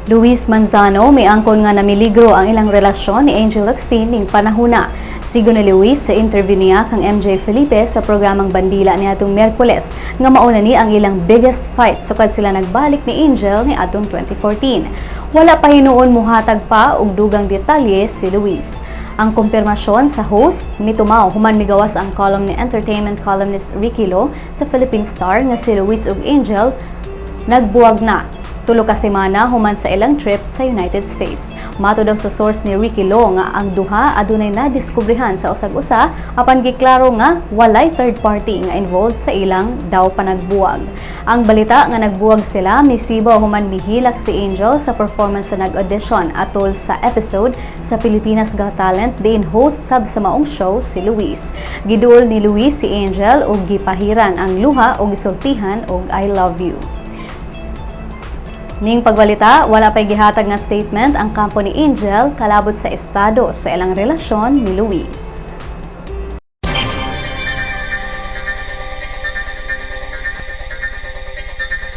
Luis Manzano miangkon nga namiligro ang ilang relasyon ni Angel Locsin ning panahuna. Sigon ni Luis sa interview niya kang MJ Felipe sa programang Bandila niadtong Miyerkules nga mauna ni ang ilang biggest fight sukad sila nagbalik ni Angel ni atong 2014. Wala pa hinuon muhatag pa og dugang detalye si Luis. Ang kumpirmasyon sa host mitumaw human migawas ang column ni entertainment columnist Ricky Lo sa Philippine Star nga si Luis ug Angel nagbuwag na 3 ka semana human sa ilang trip sa United States. Matud daw sa source ni Ricky Lo nga ang duha adunay nadiskubrehan sa usag-usa, apan giklaro nga walay third party nga involved sa ilang daw panagbuwag. Ang balita nga nagbuwag sila misibaw human mihilak si Angel sa performance sa nag-audition atol sa episode sa Pilipinas Got Talent diin host sab sa maong show si Luis. Giduol ni Luis si Angel og gipahiran ang luha og gisultihan og "I love you." Ning pagbalita, wala pa'y gihatag nga statement ang kampo ni Angel kalabot sa estado sa ilang relasyon ni Luis.